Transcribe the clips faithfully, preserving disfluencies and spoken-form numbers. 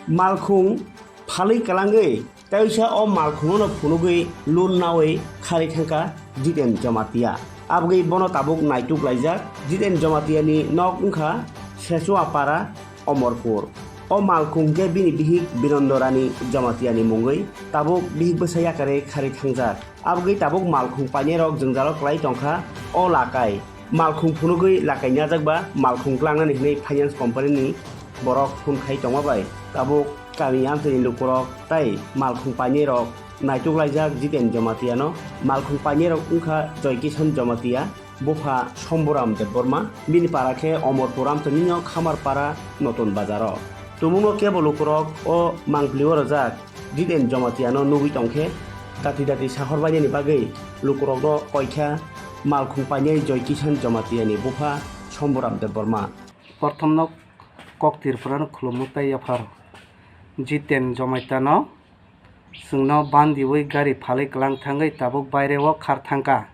Malkhung phalwi kwlangwi teisa o malkhungno phunugwi loan nawi kharwi thangkha Jiten Jamatia. Abgwi bono tabuk naituk laijak. Jiten Jamatiani nok wngkha Sechua Para, Omorpur. O malkhung khe bini bihik Birondo Rani Jamatiani mungwi tabuk bihik bwsa yakarwi kharwi thangjak. Abgwi tabuk malkhung painairok jwngjalo kwlai tongkha o lakai. Malkhung phunugwi lakai nyajak ba malkhung tlangnani hwnwi finance company ni borok phone khai tongma bai tabuk kami amchaini lukurok tai malkhung painairok naituk laijak Jiten Jamatiano. Malkhung painairok wngkha Joy Kisan Jamatia, bupha Somboram Debbarma, bini para khe Omorpur amchaini no Khamar Para Notun Bazaro. Tumungno kebo lukurok o mangpili o rwjak Jiten Jamatiano nugwi tongkhe dati dati sahor bainani bagwi lukurokno koikha malkhung painai Joy Kisan Jamatiani bupha Somboram Debbarma. Prothomno kok Tripurano khulumno tei yapharo. Jiten Jamaitano chwngno bandiwi gari phalwi kwlang thangwi tabuk baireo khar thangkha.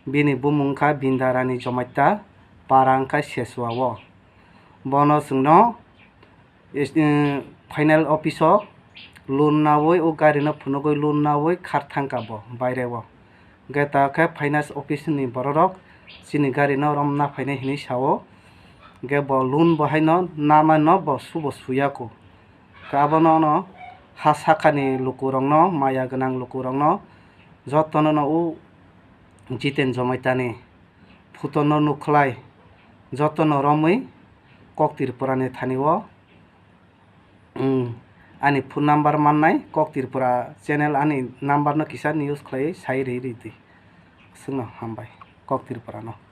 Bini bumung wngkha Bindarani Jamaita, para wngkha Sechua o. Bono chwngno is-, eh, final office o loan nawi o gari no phunugwi loan nawi khar thangkha bo baireo. Hwnkhe ta khe finance office ni bororok chini gari no romna phainai hinwi sao. Hwnkhe bo loan bo haino namano bo subo suyaku. Khe abono no ha sakani lukurokno, maya gwnang lukurokno jotono no o Jiten Jamaitani photo no nukhlai jotono romwi kok Tripurani thani o, um, ani phone number mannai kok Tripura channel ani number no kisa news khlaiwi sai ri ri di. Chwngno hambai kok Tripurano.